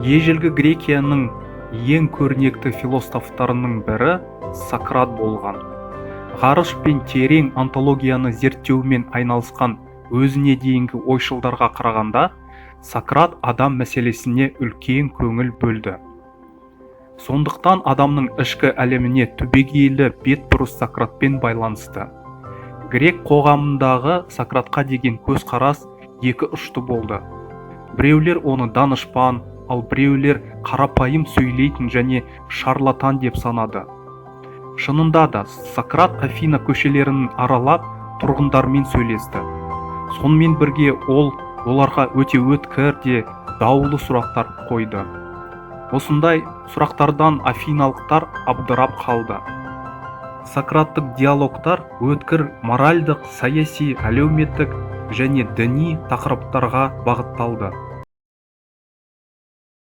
Ежелгі Грекияның ең көрнекті философтарының бірі Сократ болған. Ғарыш пен терең онтологияны зерттеумен айналысқан өзіне дейінгі ойшылдарға қарағанда, Сократ адам мәселесіне үлкен көңіл бөлді. Сондықтан адамның ішкі әлеміне түбегейлі бетбұрыс Сократпен байланысты. Грек қоғамындағы Сократқа деген көзқарас екі ұшты болды. Біреулер оны данышпан, ал біреулер қарапайым сөйлейтін және шарлатан деп санады. Шынында да, Сократ Афина көшелерін аралап, тұрғындармен сөйлесті. Сонымен бірге ол оларға өте өткір де даулы сұрақтар қойды. Осындай сұрақтардан афиналықтар абдырап қалды. Сократтық диалогтар өткір моральдық, саяси, әлеуметтік және діни тақырыптарға бағытталды.